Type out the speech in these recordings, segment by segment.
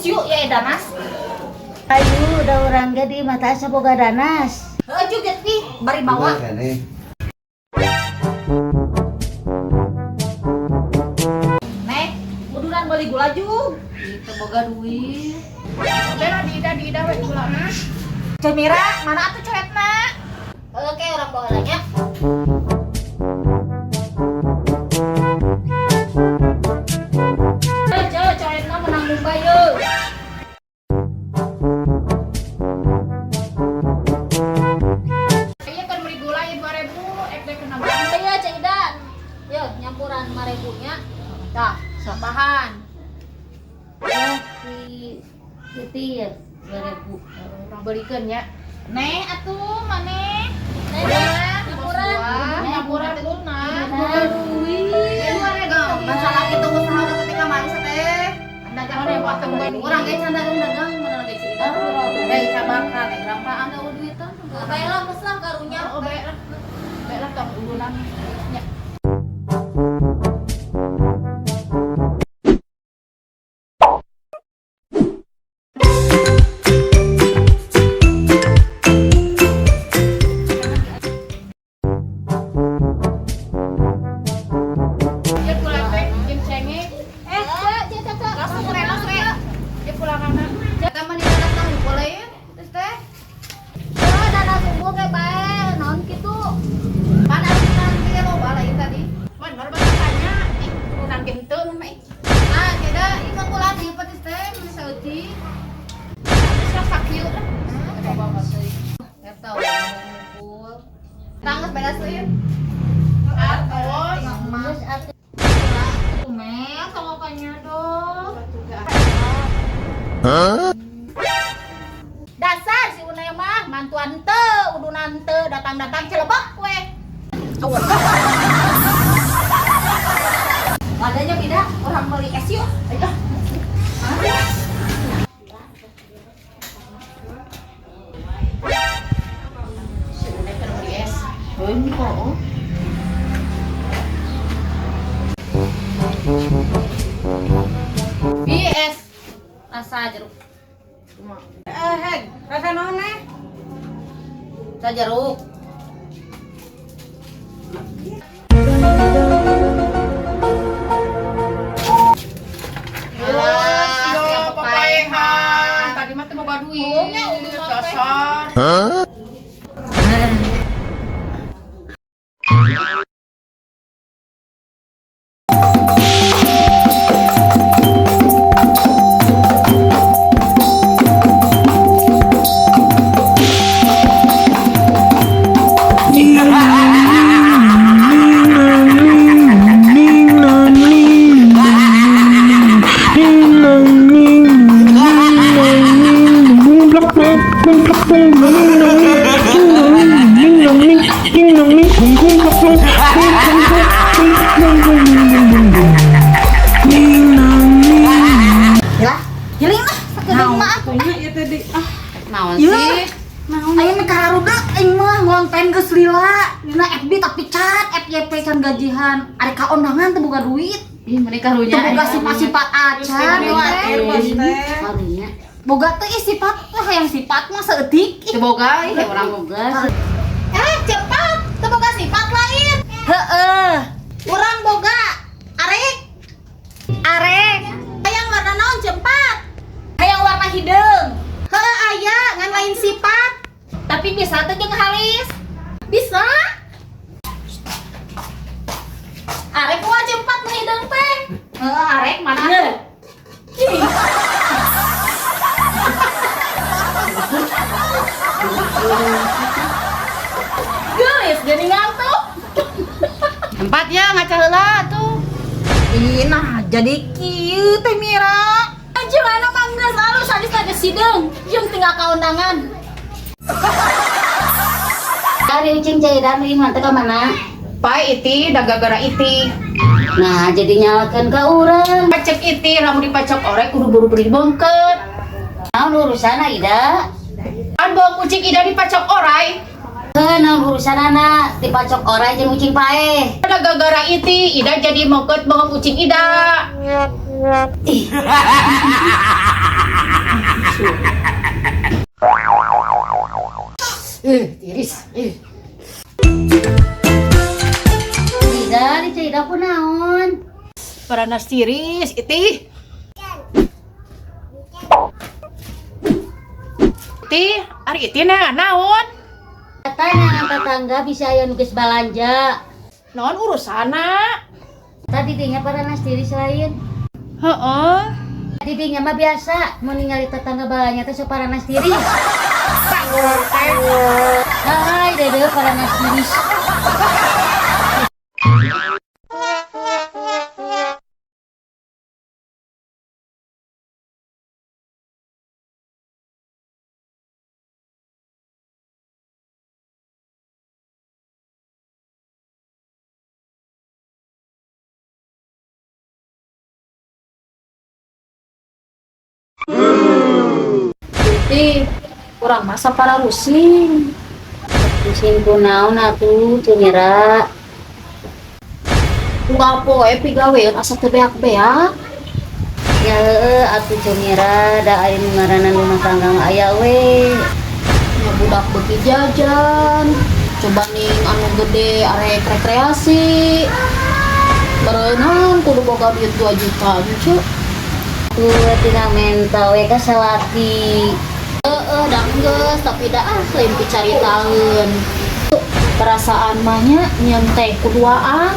es yuk ya danas. Ayo, da urang ge di mata asa boga danas. Heuh juga nih, bari bawa. Nek, uduran beli gula jug. Itu boga duit. Udah di ida we gulana. Cemira, mana atuh coetna? Oke, orang bawa nya. Coetna menang lumba ye. Iya kan beli gula ya 2000, ek dek kena barang. Iya, Cek Ida. Yo, nyampuran 5000 nya. Tah, tambahan. Oh, si Siti ya 2000. Urang belikeun nya. Neh atuh maneh. Neh, nyampuran. Nyampuran gulna. Masalah kita usaha udah ketika manis teh. Dagang teh buat temen. Urang ge can dagang-dagang mana ge cerita. Hei cabakan eh rampaan da duitan. Baiklah, geus lah karunya. Oh, baiklah. Baiklah tong udunan. Nya. Ieu gula teh jeung cengek. Eh, Cek, Cek, Cek. Langsung we, langsung we. Ieu pulanganna. Eta mah dinanas nang boleh ya. Terus teh. Oh, danas unggul ge bae, naon kitu? Pan anu nanti loba lain tadi. Man baru tanya, ih, udunan ge henteu mah ih. Ah, keda ieu mah kula di petis teh meuni saeutik. Geus lah sakieu lah. Eta urang ngumpul. Tangges beres euy. Atos. Geus atuh. Mel, sama kanya dong. Dasar si Une mah mantuan teu, udunan teu, datang-datang celebek we. Wadahnya beda, orang beli es yuk. Ayo. Si Une keur beli es. Heuh, Bi es. Rasa jeruk. Eh, heg, rasa naon neh? Rasa jeruk. Alah, yo papaehan. Tadi mah teu boga duit. Dasar. Ya, giling lah, sakedeung mah atuh. Naon Iya. sih? Ayo mah kararudak aing mah ngonten geus lila dina FB tapi cat FYP can gajihan. Ari ka ondangan teu boga duit. Ih, meuni karunya. Teu boga sifat-sifat acan we teh. Karunya. Boga teh ih sifat teh hayang sifat mah saeutik. Teu boga ih urang. Boga. Eh, cepat, teu boga sifat lain. Heeh. Urang boga arek. Arek. Hayang warna naon cepat? Hayang warna hideung. Heeh aya ngan lain sifat. Tapi bisa teh jeung halis. Bisa. Arek kumaha cepat nu hideung teh? Heeh, arek mana atuh? Ih. Geus geuning ngantuk. Empat ya ngaca heula tuh. Ih, nah jadi kieu teh Mira. Jelana mah geus alus habis lagi sideung, jeung tinggal ka undangan. Ari ucing cairan ieu mah teh ka mana? Pae iti da gara-gara iti. Nah, jadi nyalakeun ka urang. Pacek iti lamun dipacok orek kudu buru-buru dibongket. Naon urusanna Ida? Kan bawa kucing ida dipacok orai. Heuh, naon urusanana dipacok orai jeung ucing paeh. Da gara-gara iti ida jadi mongket bongong kucing ida. Ih. Tiris. Ida, di Cida ku naon? Paranas tiris, itih. Itih, ari itih na naon? Katanya tetangga bisa aya nu geus balanja. Naon urusana? Tadi dinya paranas tiris lain. Heeh. Didinya mah biasa mau ningali tetangga balanya teh sok paranas tiris. Hai, dede paranas tiris. Ih, urang masa para rusing. Pusing ku naon atuh Cemira. Unggal poe pigaweun asa teu beak-beak. Ya heueuh atuh Cemira da ari nu ngaranna rumah tangga mah aya we. Nya budak beuki jajan. Coba ning anu gede arek rekreasi. Berenang kudu boga duit 2 juta cu. Tuh tina menta we ka salaki. Heeh, da geus tapi da ah lain picaritaeun. Perasaan mah nya nyeun teh kuduaan.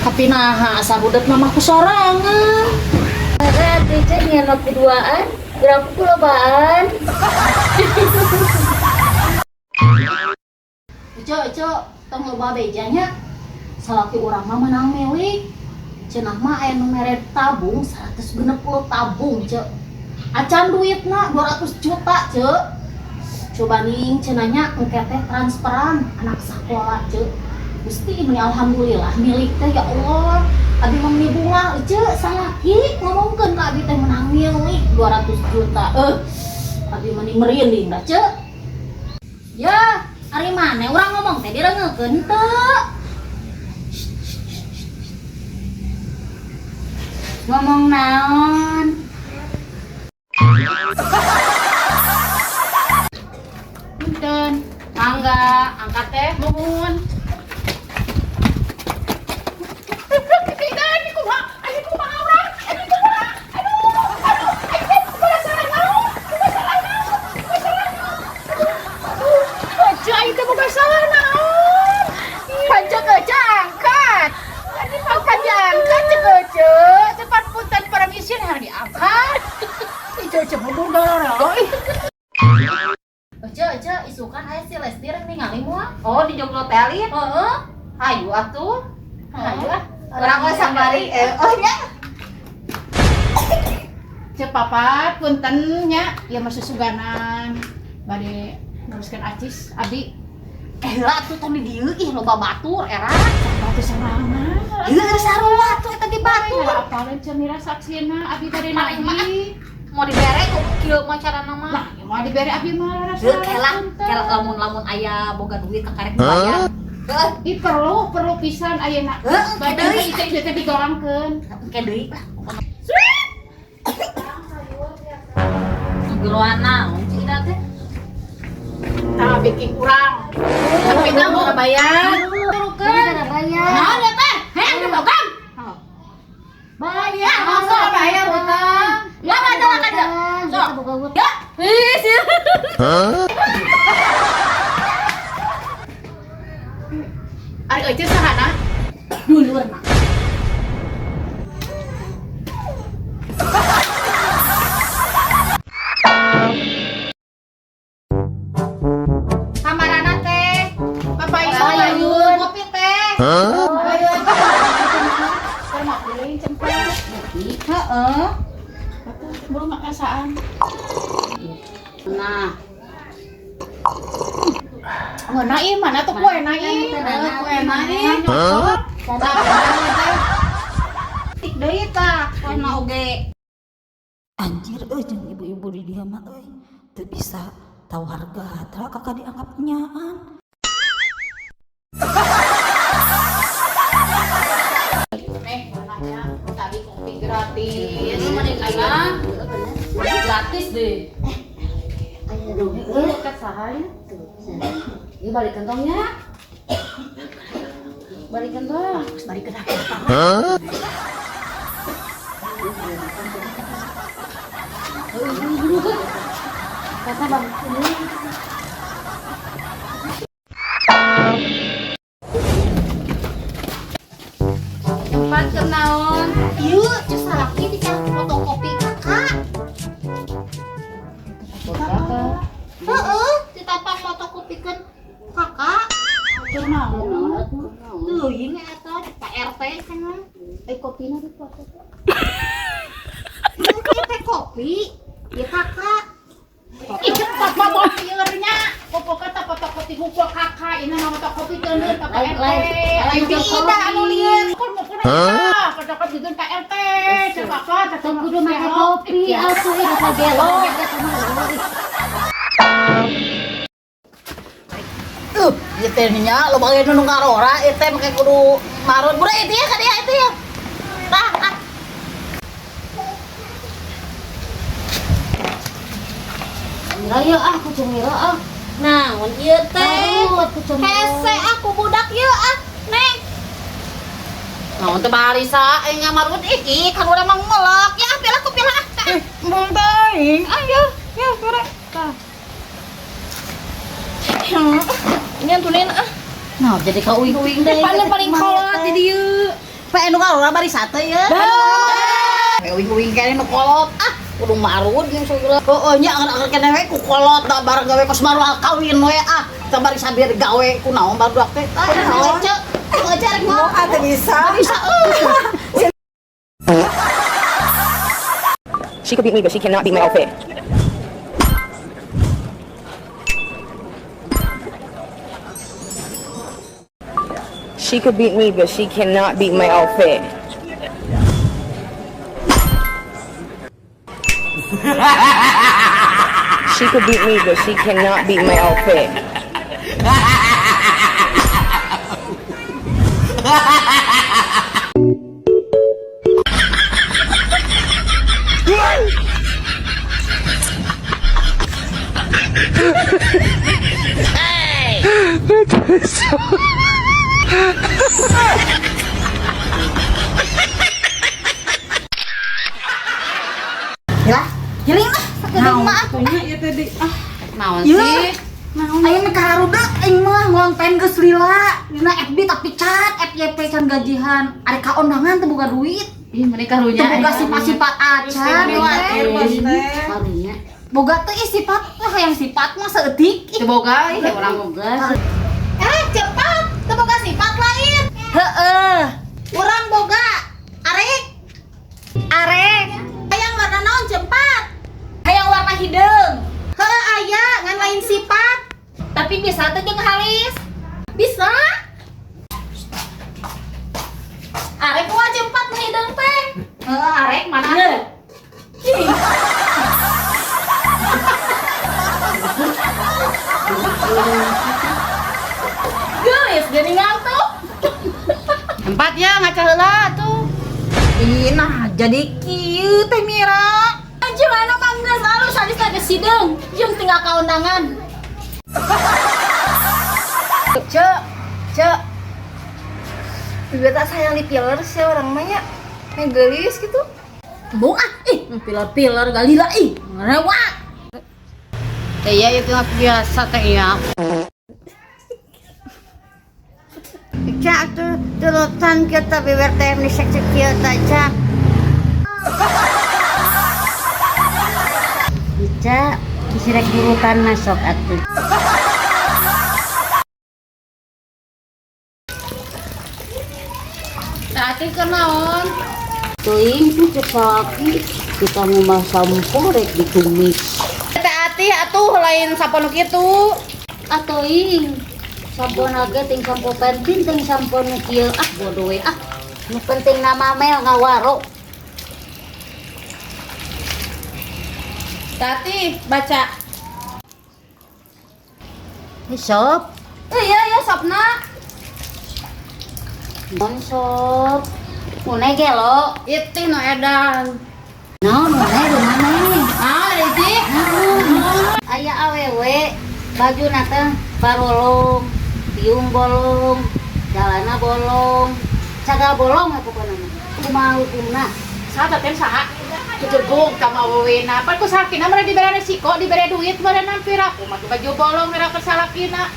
Tapi naha asa budak mah ku sorangan. Heeh atuh Cem nyeun mah kuduaan, berapa kulobaan? Eco, eco, tong loba bejanya. Salaki urang mah menang milik. Cenah mah aya nu mere tabung 160 tabung, cek. Acan duitna 200 juta, cek. Coba ning cenahnya engke teh transferan anak sekolah, cek. Gusti meni alhamdulillah milik teh ya Allah. Abi mah meni bunga, cek, salaki ngomongkeun ka abi teh menang milik 200 juta. Abi meni merinding dah, cek. Ya, ari maneh urang ngomong teh direngekeun teu? Ngomong naon? Punten. Mangga, angkat teh. Nuhun. Ece, ece, isukan aya si Lesti rek ningali moal. Oh, di joglo teh lin. Heeh. Hayu atuh. Hayu ah. Urang mah sabari oh nya. Cek papat punten nya ieu mah susuganan bade neruskeun acis abi. Heula atuh tong di dieu ih loba batur era. Batu sorangan. Heuh sarua atuh eta ge batur. Apaleun Cemira saksina abi bade nagih. Mau dibere kok kieu mah carana mah. Nah, ieu mah dibere abi mah rasa. Heuh kela, kela lamun-lamun aya boga duit kakarek bayar. Heuh, Ih perlu perlu pisan ayeuna. Heuh, Bade deui. teh ieu teh digolangkeun. Engke deui lah. Geroan naon cik Ida teh? Tah bikin urang. Tapi tah mau bayar. Turukeun. Bayar. Naon ya teh? Heh, udah bogang. Bayar. Masa bayar utang? Ya ada lah kada. Sok. Boga hutang. Ya. Ih, sih. Ari euceut sahana? Dulur mah. Kamarana teh? Papayun. Papayun. Ngopi teh. Papayun. Saya mau beli cempe. Heeh. Buru mak kasaan. Nah, Ngeuna ih mana tuh kue na ih. Kue na ih. Tik deui tah, kue na oge. Anjir euy jeung ibu-ibu di dieu mah euy teu bisa tahu harga tara kakak dianggap nyaan. Nanya tadi kopi gratis. Ini mah dina. Gratis deh. Aya dong heueuh. Kat saha ya? Ieu balik kantongnya. Balik kantong. Terus balik ke dapur. Buru kan. Kata bang. Empat kenaon. Ieu cek salaki dicari fotokopi kakak. Heeh, ditapang fotokopikeun kakak. Keur naon? Teuing eta Pak RT cenah. Eh kopina di foto. Ieu teh kopi. Ieu kakak. Ih, cepat mah bolirnya. Pokoknya tak fotokopi hukum kakak ini mah fotokopi teuneun ka Pak RT. Lain Lain ida anu lieur. Kok mau kena kita fotokopi jeung Pak RT. Coba kok Tong kudu make kopi atuh ieu rasa gelo eta mah. Ieu teh nya loba ge nu ngarora ieu teh make kudu marut. Budak itu ya ka dia itu ya. Tah, ah. Mira ya ah ku Cemira ah. Naon ieu teh? Marut ku Cemira. Hese aku budak ieu ah, Neng. Naon teh barisa aing ngamarut ih kan urang mah ngelak. Ya pilah ku pilah ah. Embung teuing. Ayo, ya sore. Tah. Ini tunin ah. Nah, jadi ka uing-uing deui. Paling paling kolot di dieu. Pak anu ngarora barisa teh ya. Uing-uing kene nu kolot ah. Kudu marut jeung segala. Heueuh nya anger-anger keneh we ku kolot da bareng gawe kos maru kawin we ah. Teu bari sabir gawe ku naon barudak teh. Ah, naon ceu. Ceu rek Mau ada bisa. Bisa euy. She could beat me, but she cannot beat my outfit. She could beat me, but she cannot beat my outfit. She could beat me, but she cannot beat my outfit. Ya, giling lah sakedeung mah. Punya ieu teh di ah. Naon Ieu. sih? Aing kaharudak aing mah ngonten geus lila dina FB tapi cat FYP can gajihan. Ari ka ondangan teu boga duit. Ih, mereka Teu karunya. boga sifat-sifat acan teh. Karunya. Boga teh ih sifat mah hayang sifat mah saeutik. Teu boga ih urang. Boga. Eh, cepat. Teu boga sifat lain. Heeh. Urang boga arek. Arek. Hayang warna naon cepat? Hayang warna hideung. Heeh aya ngan lain sifat. Tapi bisa teh jeung halis. Bisa. Arek kumaha cepat nu hideung teh? Heeh, arek mana? Ih. Geus geuningan tuh. Empat ya ngaca heula tuh. Ih, nah jadi kieu teh Mira. Gimana Kang geus alus habis lagi sideung, jeung tinggal ka undangan. Cek, cek. Bibir tak sayang di pilar sih orang mah nya. Yang gelis gitu. Embung ah, ih, pilar-pilar galila ih, ngerewak. Teh iya itu biasa teh iya. Ica atuh turutan kita bibir teh meni seksi kieu teh Ica. Ica disirek durutan masuk atuh. Tati kenaon? Teuing tuh cek salaki kita ngumah sampo rek ditumis. Teh Ati atuh lain sampo nu kitu. Atuh sampo nage ting sampo pentin ting sampo nu kieu ah bodoh we ah. Nu penting nama mel ngawaro. Tati baca. Ini sop. Iya iya sopna. Bon sop. Mune gelo. Itu nu edan. Naon we di mana ini? Ah, Rezi. Aya awewe baju teh barolong, tiung bolong, jalana bolong, cagal bolong ya pokoknya mah. Kumaha hukumna? Saha teh, saha? Kejegung ka awewena. Pan ku salakina mah dibere resiko, dibere duit meureun piraku mah baju bolong merah ke salakina.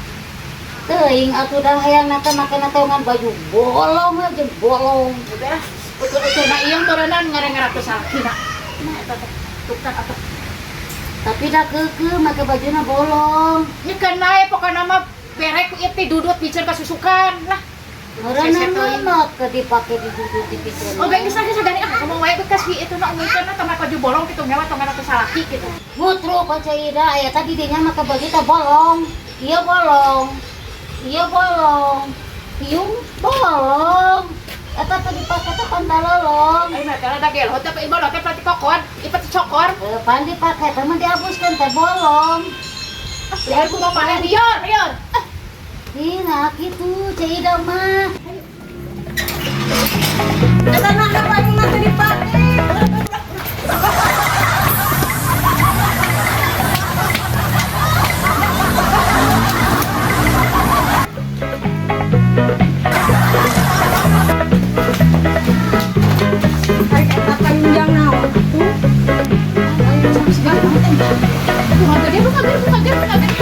Teuing atuh dah hayang teh make teh ngan baju bolong aja bolong. Udah, utur-uturna ieu meureunnan ngare-ngara ku salakina. Nah, eta teh tukang atuh. Tapi dah keukeuh make bajuna bolong. Nya keun nae, pokona mah bere ku ieu teh dudut biceun kasusukan lah. Meureunna mah ke dipake di dudut di piceun. Oh, baik geus geus gani ah, ngomong wae bekas wi itu na umumkeun teh baju bolong kitu ngewa tong ku salaki gitu. Ngutruk ka Ida, aya tadi dinya make baju teh bolong. Ieu bolong. Ieu bolong. Tiung bolong. Eta teh dipake teh pantalolong. Ayo mah teh da gelo teh bolong teh pati kokon, ieu cokor. Eh, pan dipake teh mah diabuskeun teh bolong. Ah, biar ku mau maneh lieur, lieur. Ah, Ih, nah kitu Ceu Ida mah. Eta nah baju nanti dipake. Tarik eta panjang naon atuh? Bukan gede, bukan gede, bukan gede, bukan gede.